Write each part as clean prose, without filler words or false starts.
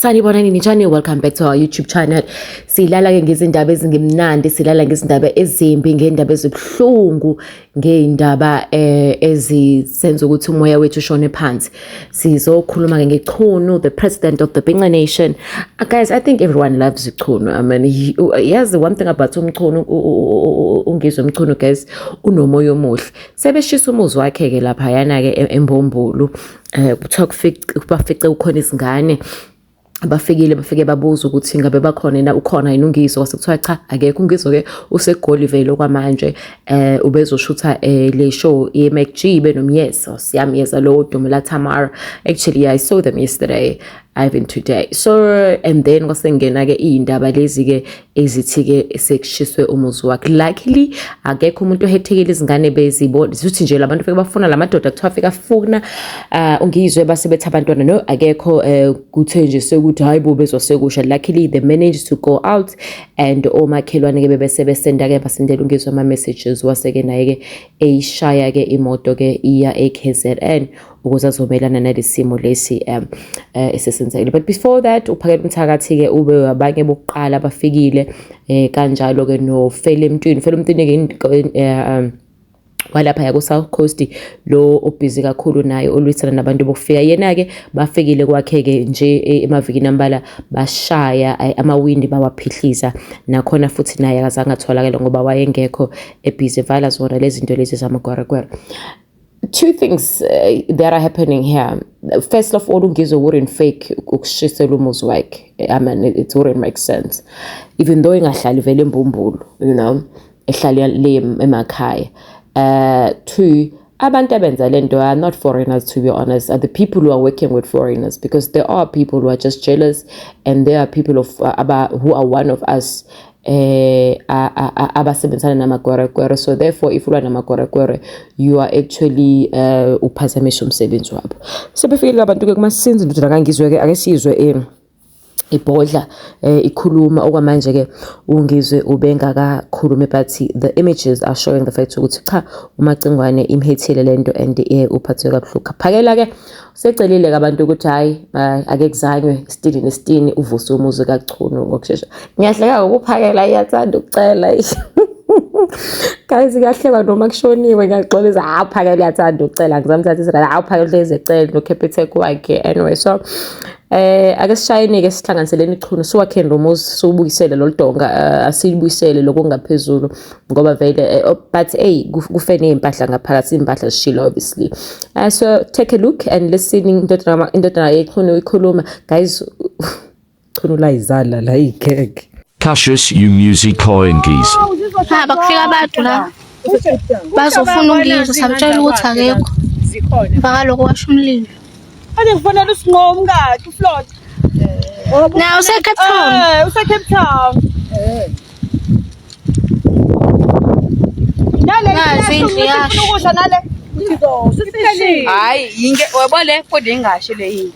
Sanibonani ninjani, welcome back to our YouTube channel. Silala ke ngezindaba ezingemnandi, silala ngezindaba ezimbi, ngendaba ezibuhlungu, ngeindaba ezisenza ukuthi umoya wethu ushone phansi. Sizokhuluma ke ngeChunu, the president of the Binga Nation. Guys, I think everyone loves Chunu. I mean, he has the one thing about uMchunu, uNgizwe Mchunu guys, unomoya omuhle. Sebeshisa umuzi wakhe ke laphayana ke eMbumbulu. Kuthiwa bafice kukhona izingane abafikile, bafike babuza ukuthi ngabe bakhona na, ukhona yini uNgizwe, kwase kuthiwa cha, akekho uNgizwe ke, useGoli vele okwamanje, ubezoshutha le show ye-MacG benoMyeza, siyamyeza lo Dumela Tamara. Actually, I saw them yesterday, even today. So and then kwasengena ke iy'ndaba lezi ke ezithi ke sekushiswe umuzi wakhe. Luckily akekho umuntu ohethekile, izingane bezibona zithi nje labantu fike bafuna lamadoda, kuthiwa fika afuna uNgizwe, base bethi abantwana no, akekho. Kuthe nje sekuthi hayi bo, bezwa sekusha. Luckily they managed to go out and omakhelwane ke bebese besenda ke, basendela uNgizwe ama messages, wase ke naye ke eyishaya ke imoto ke iya e-KZN ukuze azomelana nalesi simo lesi esesenzekile. But before that, uPhakela Umthakathi ke ube abanye bokuqala abafikile, kanjalo ke noFele Mntwini. Fele Mntwini ke walapha yako South Coast, lo obhizi kakhulu naye olwisana nabantu bokufika. Yena-ke bafikile kwakhe-ke nje emavikini ambala, bashaya amawindi, bawaphihliza nakhona futhi. Naye akazange atholakale ngoba wayengekho, ebhizi evala zona lezi zinto lezi zamagweregwere. Two things that are happening here. First of all, uNgizwe wouldn't fake ukushisela umuzi wakhe. I mean, it wouldn't make sense. Even though ingahlali vele eMbumbulu, ehlala le emakhaya. Two, abantu abenza lento are not foreigners, to be honest, are the people who are working with foreigners, because there are people who are just jealous and there are people of who are one of us abasebenzisana namagweregwere. So therefore, if ulwa namagweregwere, you are actually uphazamisa umsebenzi wabo. Sebefikile abantu-ke kumasinzi, ndodana kaNgizwe-ke, ake sizwe ibhodla ikhuluma. Okwamanje ke uNgizwe ubengakakhulumi, but the images are showing the fact ukuthi cha, uMacingwane imhethile lento and uphathwe kabuhlungu. Phakela ke secelile ke abantu ukuthi hayi, ake kuzanywe isitini nesitini uvuse umuzi kaChunu ngokushesha. Ngiyahleka ngokuphakela, iyathanda ukucela guys, kuyahlekwa noma kushoniwe. Ngiyaxolisa. Hawu, Phakela uyathanda ukucela, ngizamthathisa la. Hawu, Phakela uhlezi ecela noCapitec wakhe. Anyway, so ake sishayeni ke, sihlanganiseleni iChunu, siwakheni lo muzi, siwubuyisele lolu donga, asiyibuyisele lokungaphezulu ngoba vele oh, but hey, kufe ney'mpahla ngaphakathi, iy'mpahla zishile obviously. So take a look and listen indodana yeChunu ikhuluma guys. Chunu layizala la ikhekhe. Cassius umuzi kaNgizwe. Haba kufika abantu la bazofuna uNgizwe, samtshela ukuthi akekho. Emva kaloko washo umlilo. Ade ngifonela uSinqo umkakhe uFlot. Naye use-Cape Town. Use Cape Town. Nale Nazi indlu yasho. Ukudla nale. Hayi, yinke webo le kodwa ingashi le yini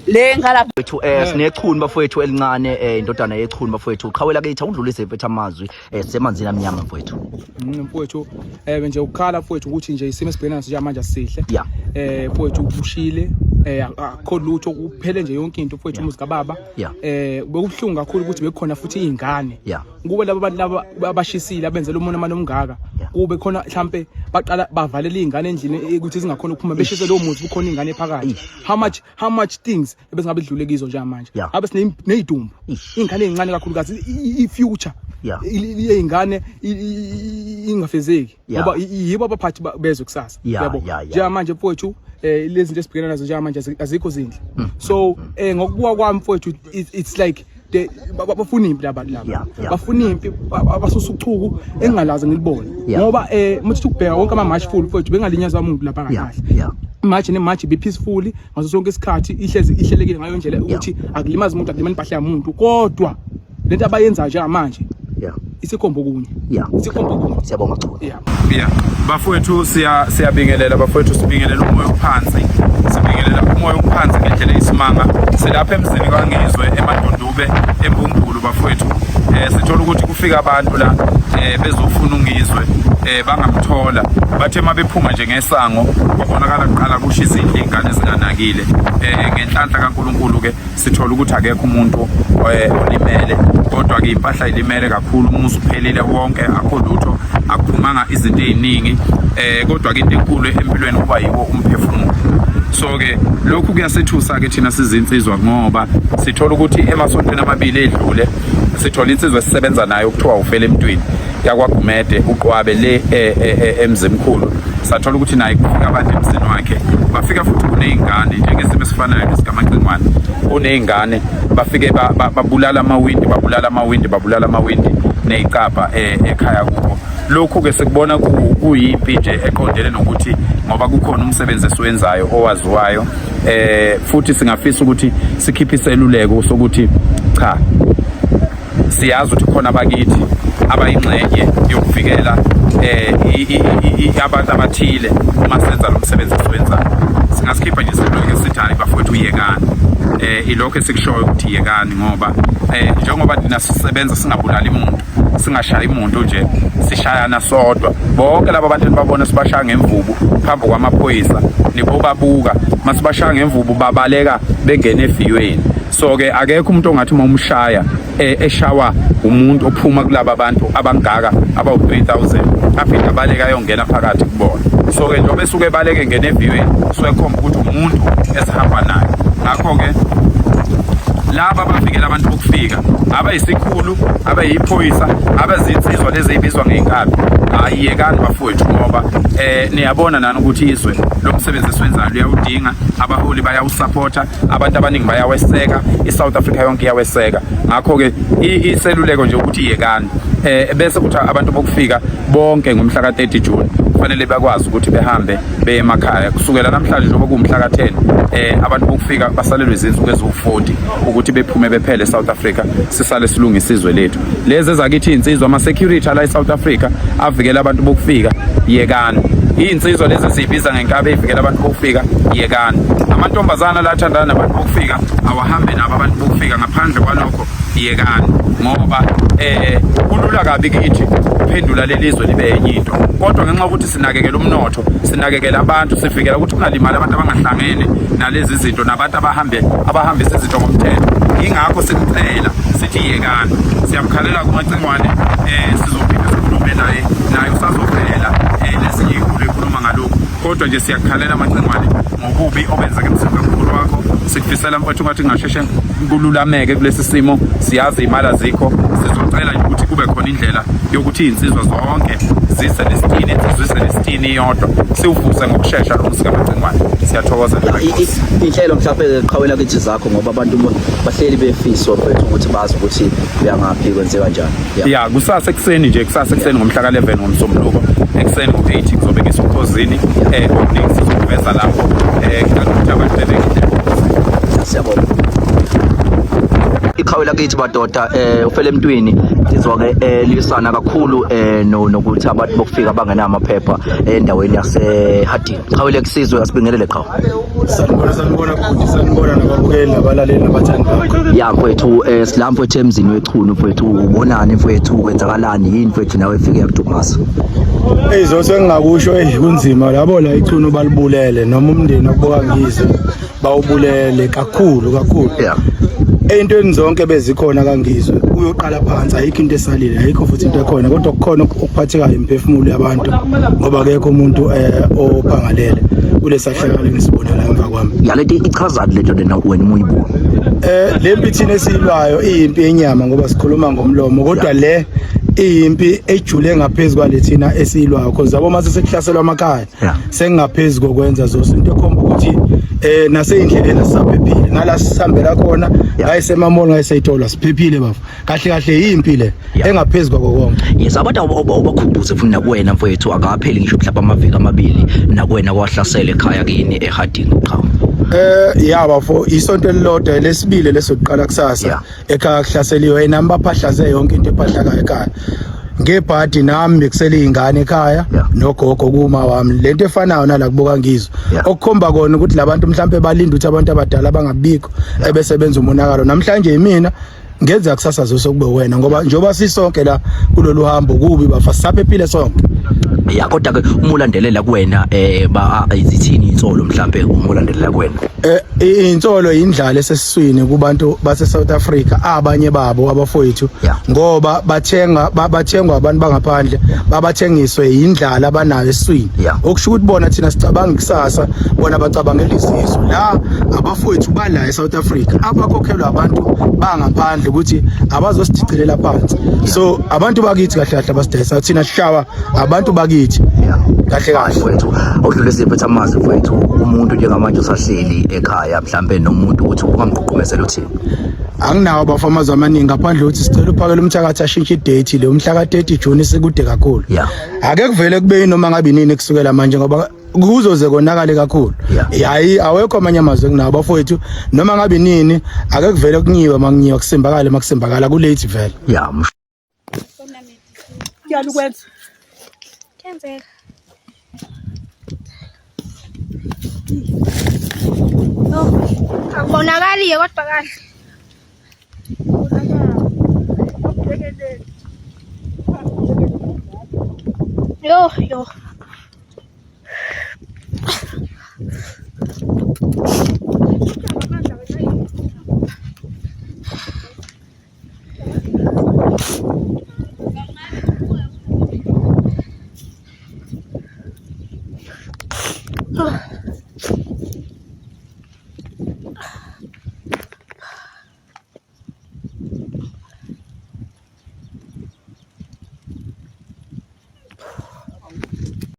le ngalapha. Wethu sineChunu bafowethu elincane, indodana yeChunu bafowethu, qhawela kithi, awudlulise mfethu amazwi, semanzini amnyama mfowethu. Mfowethu, nje ukukhala mfowethu ukuthi nje isimo esibhekene naso njengamanje asihle. Mfowethu, kushile, akukho lutho, kuphele nje yonke into mfowethu, umuzi kababa. Bekubuhlungu kakhulu ukuthi bekukhona futhi iy'ngane. Kube laba bantu laba abashisile abenzela umona amane omngaka, kube khona mhlampe baqala bavalela iy'ngane endlini, ukuthi zingakhona ukuphuma, beshise lowo muzi kukhona iy'ngane phakathi. How much things ebesingabe sidlule kizo njengamanje? Abe siney'dumbu, iy'ngane ey'ncane kakhulukazi, i-future yey'ngane ingafezeki ngoba yibo abaphathi bezwe kusasa. Yabo, njengamanje mfowethu, lezi zinto esibhekene nazo njengamanje azikho zinhle. So ngokubuka kwami mfowethu, it's like bafuna impi laba laba. Bafuna impi, basusa uchuku engingalazi ngilibone ngoba uma uthi ukubheka wonke ama-march full mfowethu, bengalinyazwa umuntu lapha kahle. March ne-march be peaceful ngaso sonke isikhathi, ihlezi ihlelekile ngayo indlela ukuthi akulimazi umuntu, akulimali impahla yamuntu, kodwa lento abayenzayo njengamanje isikhombo kunye, isikhombo kunye. Siyabonga, Chunu. Yeah. Yeah. Bafowethu, siyabingelela bafowethu, sibingelela umoya ophansi. Sibingelela umoya ophansi ngendlela eyisimanga. Silapha emzini kaNgizwe eMadundube eMbumbulu bafowethu. Sithola ukuthi kufika abantu la bezofuna uNgizwe. Bangamthola. Bathe mabephuma nje ngesango kwabonakala kuqala kusho izindlu ingane zinganakile. Ngenhlanhla kaNkuluNkulu ke sithola ukuthi akekho umuntu olimele, kodwa ke impahla ilimele kakhulu, umuzi uphelile wonke, akho lutho, akuphumanga izinto eziningi. Kodwa ke into enkulu empilweni kuba yiwo umphefumulo. So ke lokhu kuyasethusa ke thina sizinsizwa, ngoba sithola ukuthi emasontweni amabili edlule sithola insizwa esisebenza nayo kuthiwa ufele emntwini yakwaGumede uqwabe le eMzimkhulu. Sathola ukuthi naye kufika abantu emzini wakhe, bafika futhi kuney'ngane njengesimo esifanayo nesikamacingwane, kuney'ngane bafike babulala amawindi, babulala amawindi, babulala amawindi ney'cabha ekhaya kubo. Lokhu-ke sikubona kuyimpi nje eqondene nokuthi ngoba kukhona umsebenzi esiwenzayo owaziwayo, futhi singafisa ukuthi sikhiphe iseluleko sokuthi cha, siyazi ukuthi khona abakithi abayingxenye yokuvikela abantu abathile uma senza lo msebenzi esiwenzayo. Singasikhipha nje iseluleko sithi hayi bafowethu, yekani. Ilokho esikushoyo ukuthi yekani, ngoba njengoba thina sisebenza singabulali umuntu, singashayi umuntu nje, sishayana sodwa. Bonke laba bantu enibabona sibashaya ngemvubu phambi kwamaphoyisa, nibobabuka masibashaya ngemvubu babaleka bengena efiyweni. So ke akekho umuntu ongathi uma umshaya eshawa umuntu ophuma kulaba bantu abangaka abawu-3000 aphinde abaleke ayongena phakathi kubona. So ke njengoba esuke ebaleke engena eviyweni, suke ekhomba ukuthi umuntu esihamba naye. Ngakho-ke laba abavikela abantu bokufika, abayisikhulu, abayiphoyisa, abazinsizwa lezi ey'bizwa ngey'nkabi, hhayi yekani bafowethu, ngoba niyabona nani ukuthi izwe lo msebenzi esiwenzayo luyawudinga, abaholi bayawusapotha, abantu abaningi bayaweseka, i-South Africa yonke iyaweseka. Ngakho-ke iseluleko nje ukuthi yekani. Bese kuthi abantu bokufika bonke ngomhla ka-30 June kufanele bakwazi ukuthi behambe beye emakhaya. Kusukela namhlanje njengoba kuwumhla ka-10, abantu bokufika basalelwe izinsuku eziwu-40 ukuthi bephume bephele eSouth Africa, sisale silungisa izwe lethu. Lezi ezakithi iy'nsizwa, ama-security ala eSouth Africa avikela abantu bokufika, yekani. Iy'nsizwa lezi esiyibiza ngenkabi eyivikela abantu bokufika, yekani. Amantombazana la athandana nabantu bokufika awahambe nabo abantu bokufika, ngaphandle kwalokho yekani, ngoba kulula kabi kithi ukuphendula leli zwe libe enye into, kodwa ngenxa yokuthi sinakekela umnotho, sinakekela abantu, sivikela ukuthi kungalimali abantu abangahlangene nalezi zinto nabantu abahambisa izinto ngomthetho. Yingakho sikucela sithi yekani. Siyamkhalela kuMacingwane, sizophinda sikhulume naye usazovela nezinye iy'khulu ekhuluma ngalokhu, kodwa nje siyakukhalela Macingwane ngobubi obenzeka emzini kamkhulu wakho. Sikufisela mfowethu ngathi kungasheshe kululameke kulesi simo. Siyazi imali azikho, sizocela nje ukuthi kube khona indlela yokuthi iy'nsizwa zonke zise nesitini, insizwa ise nesitini iyodwa, siwuvuse ngokushesha lo muzi kaMacingwane. Siyathokoza. Inhlelo mhlawumbe qhawela kithi zakho, ngoba abantu bahleli befiswa mfethu ukuthi bazi ukuthi uyangaphi, kwenze kanjani. Ya, kusasa ekuseni nje, kusasa ekuseni ngomhla ka-11 ngoMsombuluko ekuseni ngo-8 kuzobe ngisokhozini. Okuningi sizokuveza lapho. Ngicela ukuthi abantu bebe Siyabonga. Iqhawe lakithi madoda, ufele emntwini insizwa ke lwisana kakhulu nokuthi abantu bokufika bangenawo amaphepha endaweni yaseHarding. Qhawe lekusizwe, asibingelele qhawe. Sanibona, sanibona bhuti, sanibona nababukeli nabalaleli nabathandi bakho. Ya mfowethu, sila mfowethu emzini wechunu mfowethu, ubonani mfowethu, kwenzakalani yini mfowethu nawe efike yakudumaza? Eyi zose engingakusho, eyi kunzima labo la ichunu balibulele noma umndeni okubuka ngizwe bawubulele kakhulu kakhulu. Ey'ntweni zonke bezikhona kangizwe uyoqala phansi, ayikho into esalile, ayikho futhi into ekhona, kodwa kukhona okuphathekayo imiphefumulo yabantu, ngoba akekho umuntu ophangalele kulesahlakalo engisibona la emva kwami. Yalento ichazani lento lena wena uma uyibona? Le mpi thina esiyilwayo iyimpi yenyama ngoba sikhuluma ngomlomo, kodwa le iyimpi ejule ngaphezu kwale thina esiyilwayo, because yabo mase sekuhlaselwa amakhaya sengaphezu kokwenza zose into ekhomba ukuthi naseyindleleni asisaphephile, nala sisihambela khona ngayisemamall ngayiseyithola siphephile bafo. Kahle kahle yimpi le engaphezu kwako konke. Yes, abantu obakhumbuze futhi nakuwena mfowethu, akapheli ngisho mhlawumbe amaviki amabili nakuwena kwahlasela ekhaya kini eHarding qhawe. Ya bafo, isonto elilodwa lesibili lesokuqala kusasa ekhaya kuhlaseliwe, nami baphahlaze yonke into ephahlakayo ekhaya. Ngebhadi nami bekusele izingane ekhaya nogogo kuma wami, lento efanayo nala kubuka ngizwe, okukhomba kona ukuthi labantu mhlambe balinda ukuthi abantu abadala bangabikho ebesebenza umonakalo. Namhlanje imina Ngenza kusasa zoso kube wena ngoba njengoba sisonke la kulolu hambo kubi bafa sisaphephile sonke. Ya, kodwa ke uma ulandelela kuwena ba izithini insolo mhlambe uma ulandelela kuwena? Insolo indlala esesiswini kubantu base South Africa, abanye babo abafowethu, ngoba bathenga bathengwa abantu bangaphandle, babathengiswe indlala abanayo esiswini, okusho ukuthi bona thina sicabanga kusasa, bona bacabangela isisu. La abafowethu bala eSouth Africa abakhokhelwa abantu bangaphandle ukuthi abazosidicilela phansi. So abantu bakithi kahle kahle abasidayisa, thina sishawa abantu bakithi kahle kahle. Mfowethu, awudlule siphethe amazwi mfowethu, umuntu njengamanje usahleli ekhaya mhlambe nomuntu ukuthi ungamgqugqumezela uthini? Anginawo bafo amazwi amaningi ngaphandle ukuthi sicela uphakele umthakathi ashintshe idate le, umhla ka-30 June sikude kakhulu. Ake kuvele kube yinoma ngabe inini kusukela manje ngoba kuzoze konakale kakhulu. Hayi, awekho amanye amazwi enginawo bafowethu, noma ngabe inini ake kuvele kunyiwe makunyiwa, kusimbakale makusimbakala, kulate vele. Kuyani ukwenza? Kuyenzeka. Akubonakali-ke kodwa kahle. Yo, yo.